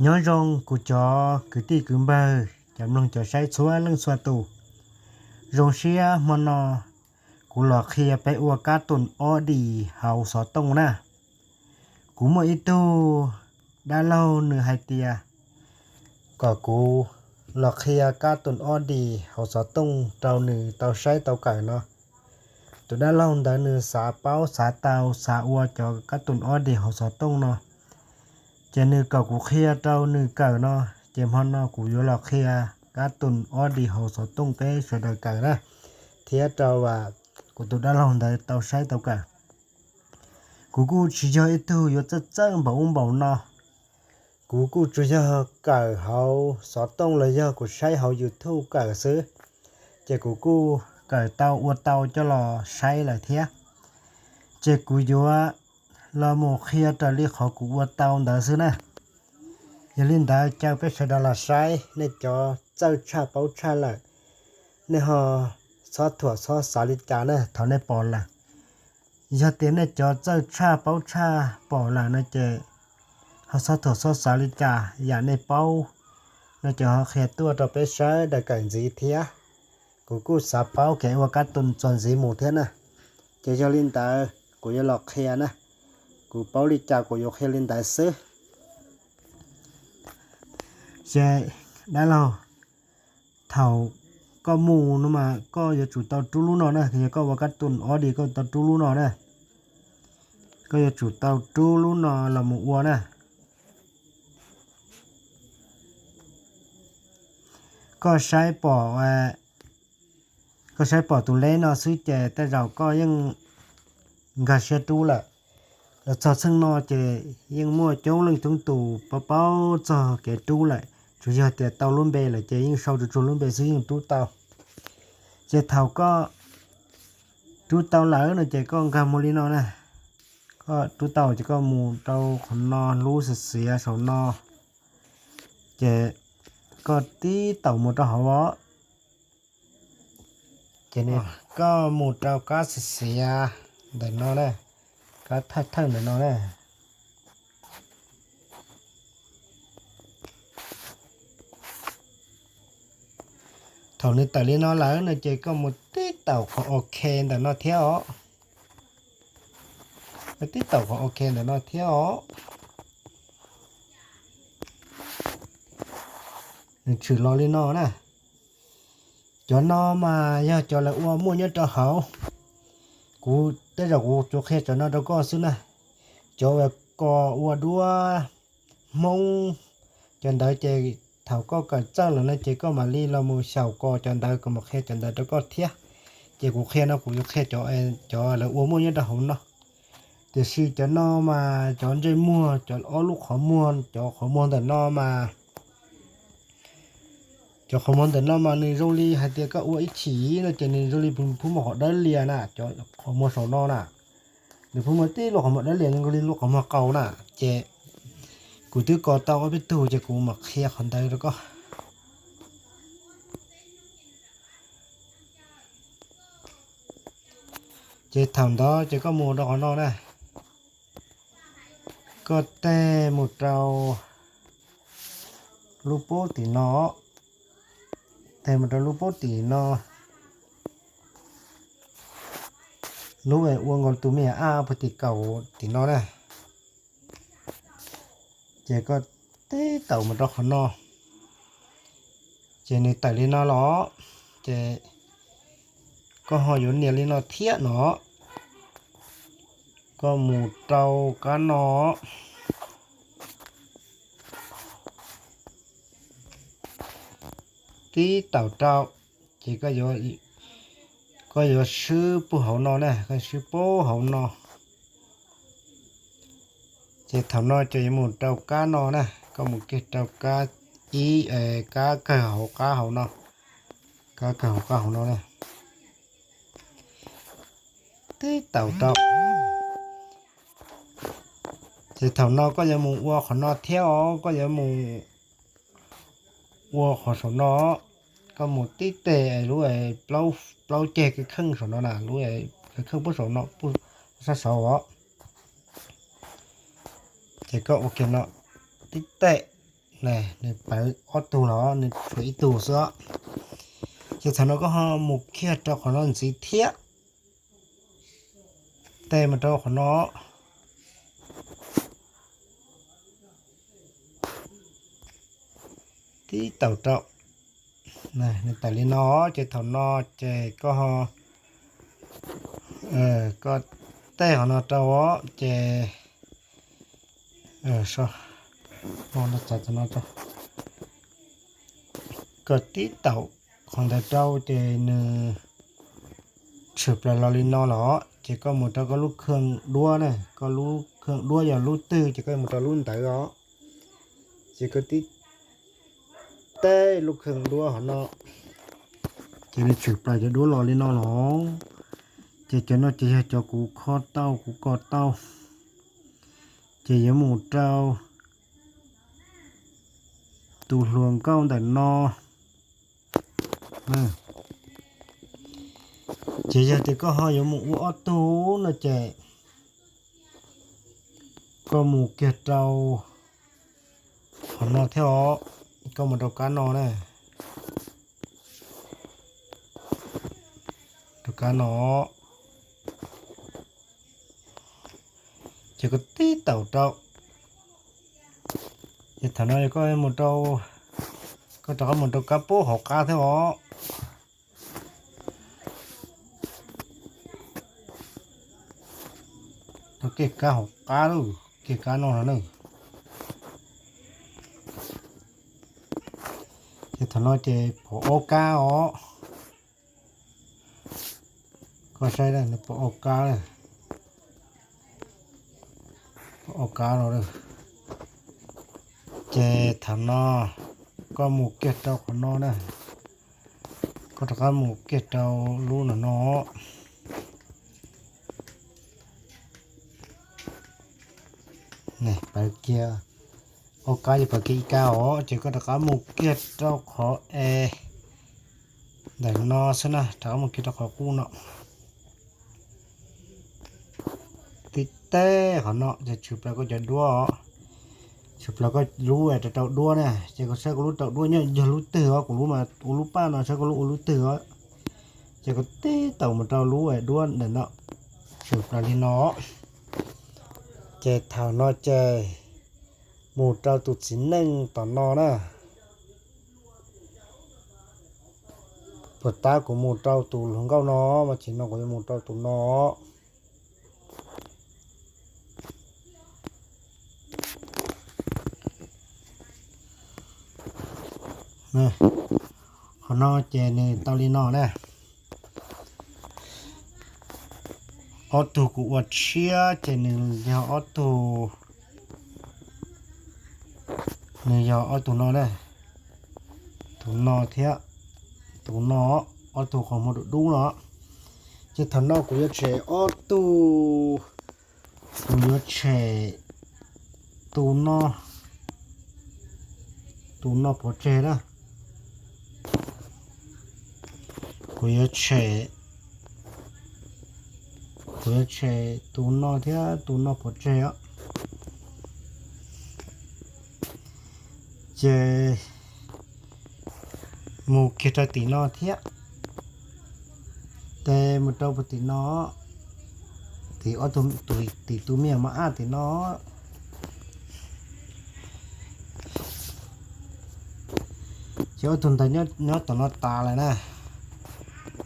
Nyob zoo kuv cov kwv tij kwv npawg, cov mloog cov saib txhua leej txhua tus. Zoo siab hmo no kuv los qhia peb ua kab tus ob dis hauv xov tooj na. Kuv muaj ib tug dab laug nws hais tias kom kuv los qhia kab tus ob dis hauv xov tooj rau nws tau saib tau kawm no. Tus dab laug ntawd nws xav paub xav tau xav ua cov kab tus ob dis hauv xov tooj no, ces nws kom kuv qhia rau nws kawm no. Ces hmo no kuv yuav los qhia kab tus ob dis hauv xov tooj peb sawv daws kawm na, thiab rau kuv tus dab laug ntawd tau saib tau kawm. Kuv kuj tsis yog ib tug yuav txawj txawj npaum ub npaum no. Kuv kuj tsuas yog kawm hauv xov tooj los yog kuv saib hauv YouTube kawm xwb, ces kuv kuj kawm tau ua tau coj los saib lawm thiab. Ces kuv yuav los mus qhia raws li qhov kuv ua tau ntawd xwb na. Yog li ntawd caw peb sawv daws los saib, nej cov txawj tshaj paub tshaj lawm, nej ho txhob thuam txhob xav li cas na thaum nej pom lawm. Yog tias nej cov txawj tshaj paub tshaj pom lawm no ces ho txhob thuam txhob xav li cas, yam nej paub no ces ho qhia tuaj rau peb sawv daws kawm ntxiv thiab. Kuv kuj xav paub kev ua kab tus txuas ntxiv mus thiab na. Ces yog li ntawd kuv yuav los qhia na, kuv paub li cas kuv yuav qhia li ntawd xwb. Ces dab laug, thaum koj mus no mas koj yuav tsum tau rub lub no na, yog koj ua kab tus ob dis koj tau rub lub no na. Koj yuav tsum tau rub lub no los mus ua na. Koj saib pom, koj saib pom tus leb no xwb ces tej zaum koj yeej nkag siab rub lawm. Los txog txheej no ces yeej muaj coob leej coob tus paub paub txog kev rub lawm, tsuas yog tias tau lub npe lawm ces yeej sau tsuag tsuag lub npe xwb yeej rub tau. Ces thaum koj rub tau lawm no ces koj nkag mus li no na. Koj rub tau ces koj mus rau qhov no, lub xiav xiav saum no, ces koj tib taum mus rau hauv os. Ces koj mus rau kab xiav xiav ntawm no na, kab thawj thawj ntawm no na. Thaum nws tawm li no lawm no ces koj mus tib taum qhov OK ntawm no thiab os. Koj tib taum qhov OK ntawm no thiab os. Nws tshwm los li no na. Cov no mas yog cov lawv ua muaj nyob rau hauv. Kuv tej zaum kuv tsuas qhia cov no rau koj xwb na. Cov uas kos ua duab Hmoob, cov ntawd ces thaum koj kawm txawj lawm no ces koj mam li los mus xyaum kos cov ntawd, kuv mam qhia cov ntawd rau koj thiab. Ces kuv qhia no kuv yuav qhia cov, cov lawv ua muaj nyob rau hauv no. Tiam sis cov no mas cov ntsej muag, cov ob lub qhov muag, cov qhov muag ntawm no mas, cov qhov muag ntawm no mas nws zoo li hais tias koj ua ib chim no ces nws zoo li phub muag qhov dawb lias na, cov qhov muag saum no na. Nws phub muag tib lub qhov muag dawb lias zoo li lub qhov muag qau na. Ces kuv twb kos tau ob peb tug ces kuv mam qhia qhov ntawd rau koj. Ces thaum ntawd ces koj mus rau qhov no na. Koj teg mus rau lub pob tim no, teg mus rau lub pob tim no, lub es ua nkaus tus me nyuam ab puag tim kaum tim no na. Ces koj tib taum mus rau qhov no, ces nws tawm li no los, ces koj ho yuav nias li no thiab no. Koj mus rau kab no, tib taum rau, ces koj yuav swb puag hauv no na, koj swb puag hauv no. Ces thaum no ces yuav mus rau kab no na, koj mus kiag rau kab ib, kab kawg hauv qab hauv no, kab kawg hauv qab hauv no na. Tib taum rau. Ces thaum no koj yuav mus ua qhov no thiab os, koj yuav mus ua qhov saum no. Koj mus tib teg lub plaub ceg kheej saum no na, lub kheej puag saum no, sab saud os. Ces koj ua kiag no tib teg, Nws pawv ob tug los nws tshuav ib tug xwb. Ces thaum no koj ho mus kiag rau qhov no ntxiv thiab, tej mus rau qhov no tib taum rau, nws tawm li no, ces thaum no ces koj ho, koj tej qhov no rau os, ces koj tib taum qhov ntawd rau ces nws tshwm plaws los li no los, ces koj mus rau koj lub kheej duab na, koj lub kheej duab yog lub twg ces koj mus rau lub ntawd os. Ces koj tib tej lub kheej duab hov no, ces nws tshwm plaws cov duab los li no los. Ces cov no ces yog cov kuv kho tau kuv kos tau, ces yuav mus rau tus hluas nkauj ntawm no. Ces yog tias koj ho yuav mus ua ob tug no ces koj mus kiag rau qhov no thiab os, koj mus rau kab no na, rau kab no, ces koj tib taum rau, ces thaum no koj mus rau, koj rov qab mus rau kab pub hauv qab thiab os. Rau kiag kab hauv qab lauj, kiag kab no no na. Ces thaum no ces pom ob kab os. Koj saib, nws pom ob kab, pom ob kab no. Ces thaum no koj mus kiag rau qhov no na, koj rov qab mus kiag rau lub no no. Pawv kiag ob kab, yog pawv kiag ib kab os, ces koj rov qab mus kiag rau qhov es ntawm no xwb na, rov qab mus kiag rau qhov qub no. Tib teg qhov no ces tshwm plaws koj cov duab, tshwm plaws koj lub rau rau duab na, ces koj saib koj lub rau duab nyob yog lub twg os, kuv lub mas ua lub paj no, saib koj lub ua lub twg os. Ces koj tib taum mus rau lub duab ntawm no, tshwm plaws li no. Ces thaum no ces mus rau tus txiv neej tom no na. Puas tab kuv mus rau tus hluas nkauj no, mas tsis no kuv yuav mus rau tus no. Qhov no ces nws tau li no na. Ob tug kuv ua tshiab ces nws yog ob tug, nws yog ob tug no na, tus no thiab tus no, ob tug qhov muag dub dub no. Ces thaum no kuv yuav tshem ob tug, kuv yuav tshem tus no, tus no pov tseg na. Kuv yuav tshem, kuv yuav tshem tus no thiab tus no pov tseg os. Ces mus kiag rau tim no thiab, ces mus rau puag tim no, tim ob tug, tim tus me nyuam mos ab tim no. Ces ob tug ntawd nyob tom no tas lawm na.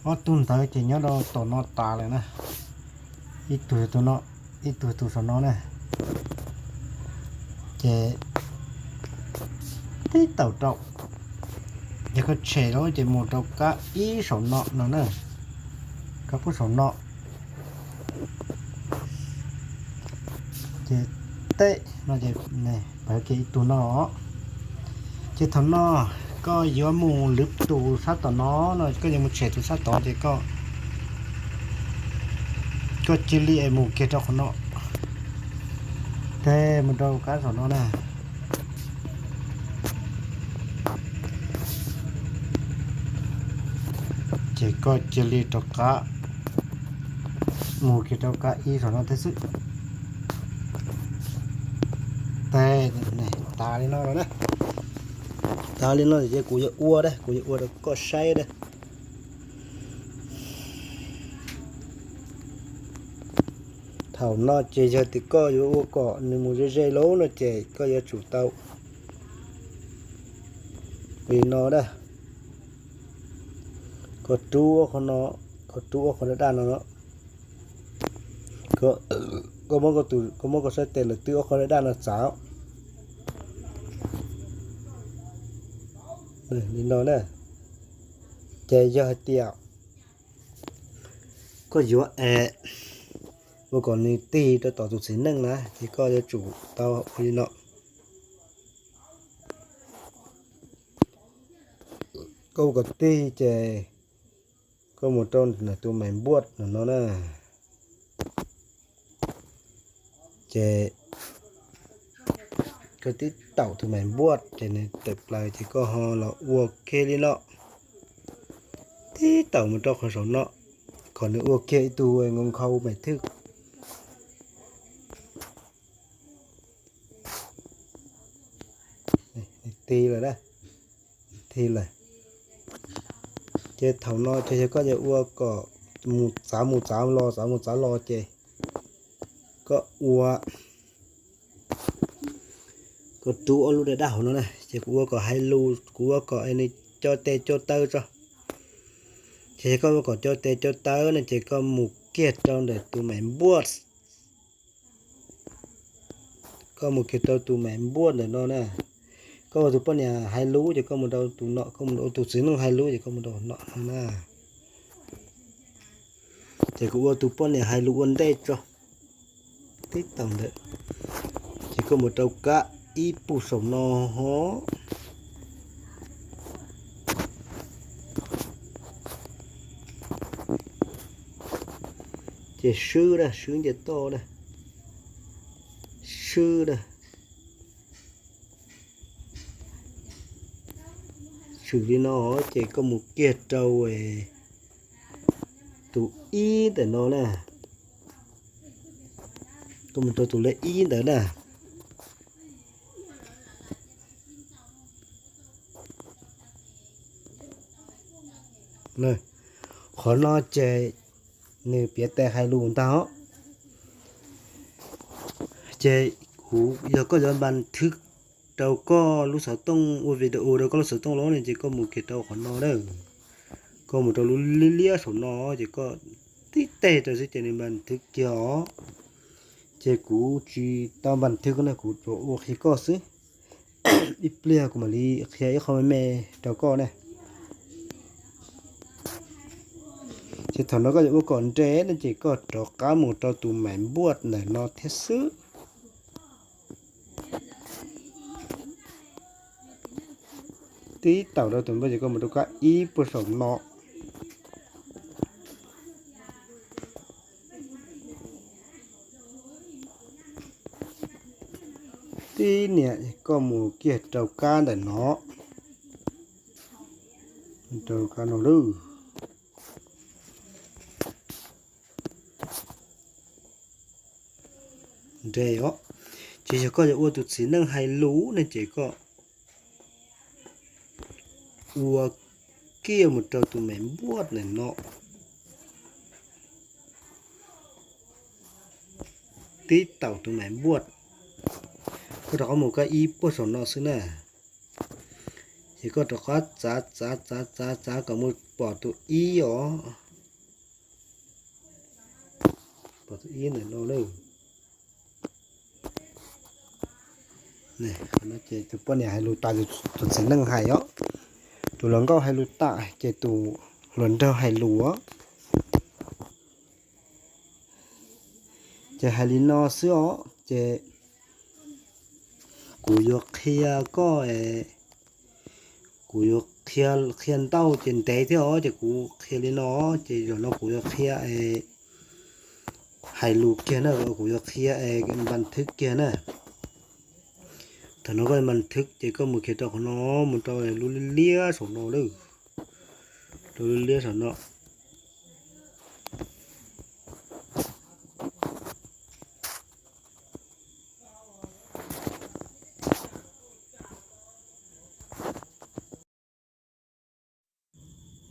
Ob tug ntawd ces nyob rau tom no tas lawm na. Ib tug tus no, ib tug tus saum no na. Ces tib taum rau, ces koj tshem lawm ces mus rau kab ib saum no no na, kab pub saum no. Ces teb no ces pawv kiag ib tug no. Ces thaum no koj yuav mus lwv tus sab tom no no, koj yuav mus tshem tus sab tod ces koj, koj cia li es mus kiag rau qhov no, ces mus rau kab saum no na. Ces koj cia li rov qab mus kiag rau kab ib saum no thiab xwb. Ces tas li no lawm na. Tag li no ces kuv yuav ua da, kuv yuav ua rau koj saib da. Thaum no ces yog tias koj yuav ua kom nws mus ze ze lawm no ces koj yuav tsum tau li no da. Koj rub qhov no, koj rub ob qhov daj daj no, koj muab koj sab tes lawm twb ob qhov daj daj no txav li no na. Ces yog hais tias koj yuav es ua kom nws tig rau tom tus txiv neej na ces koj yuav tsum tau ua li no. Koj ua kom tig ces koj mus rau tus mais npuaj no na. Ces koj tib taum tus mais npuaj ces nws tawm plaws ces koj ho los ua kiag li no. Tib taum mus rau qhov saum no, kom nws ua kiag ib tug nkau nkau mais thwj. Tig lawm, tig lawm. Ces thaum no ces yog koj yuav ua kom mus txav mus txav los txav mus txav los ces koj ua, koj rub ob lub daj daj hauv no na ces kuv ua kom hais lus, kuv ua kom nws co tes co taw tso. Ces yog koj ua kom co tes co taw no ces koj mus kiag rau ntawm tus mais npuaj. Koj mus kiag rau tus mais npuaj ntawm no na. Koj ua tus poj niam hais lus ces koj mus rau tus no, koj mus ua tus txiv neej hais lus ces koj mus rau no no na. Ces kuv ua tus poj niam hais lus ua ntej tso. Tib taum ntawd ces koj mus rau kab ib puag saum no ho. Ces swb da, swb nce toj da, swb da. Swb li no ces koj mus kiag rau tus ib ntawm no na. Koj mus rau tus lej ib ntawd na. Qhov no ces nws piav tes hais lus ntag os. Ces kuv yog koj yuav npas thwb rau koj lub xov tooj, ua video rau koj lub xov tooj los ne ces koj mus kiag rau qhov no na. Koj mus rau lub liab liab saum no ces koj tib teg rau xwb ces nws npas thwb kiag os. Ces kuv tsis tau npas thwb koj na, kuv tsuas ua qhia koj xwb. Ib pliag kuv mam li qhia ib qho me me rau koj na. Ces thaum no koj yuav ua kom nres no ces koj rov qab mus rau tus mais npuaj ntawm no thiab xwb. Tib taum rau tus npuaj ces koj mus rau kab ib puag saum no. Tib niam koj mus kiag rau kab ntawm no, rau kab no lawm. Nres os. Ces yog koj yuav ua tus txiv neej hais lus ne ces koj ua kiag mus rau tus mais npuaj ntawm no. Tib taum tus mais npuaj, koj rov qab mus kab ib puag saum no xwb na. Ces koj rov qab txav txav txav txav txav kom mus pom tus ib os. Pom tus ib ntawm no lawm. Ces tus poj niam hais lus tas, tus txiv neej hais os. Tus hluas nkauj hais lus tas ces tus hluas nraug hais lus. Ces hais li no xwb os, ces kuv yuav qhia koj, kuv yuav qhia ntau ces ntev thiab os, ces kuv qhia li no, ces zaum no kuv yuav qhia hais lus kiag na, kuv yuav qhia npas thwb kiag na. Thaum no koj npas thwb ces koj mus kiag rau qhov no, mus rau lub liab liab saum no lawm, rau lub liab saum no.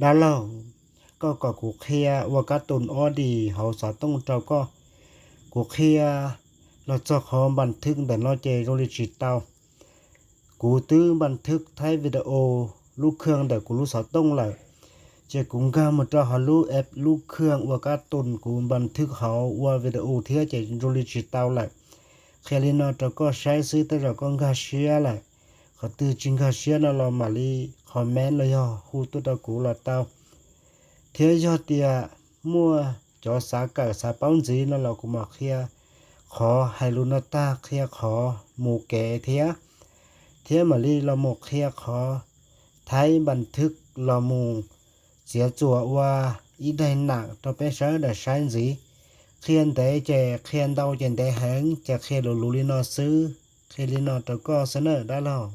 Dab laug, koj kom kuv qhia ua kab tus ob dis hauv xov tooj rau koj. Kuv qhia los txog qhov npas thwj ntawm no ces zoo li tsis tau. Kuv twb npas thwj thaib video lub khaj ntawm kuv lub xov tooj lawm, ces kuv nkag mus rau hauv lub app lub khaj ua kab tus kuv npas thwj hauv ua video thiab ces zoo li tsis tau lawm. Qhia li no rau koj saib xwb, tej zaum koj nkag siab lawm. Qhov twg tsis nkag siab no los mam li comment los yog hu tuaj rau kuv los tau. Thiab yog tias muaj cov xav kawm xav paub ntxiv no los kuv mam qhia qhov hais lus no tag, qhia qhov mus kev thiab, thiab mam li los mus qhia qhov thaib npas thwj los mus txiav txuas ua ib daim nam rau peb sawv daws saib ntxiv. Qhia ntev ces qhia ntau ces ntev heev, ces qhia luv luv li no xwb, qhia li no rau koj xwb nawb dab laug.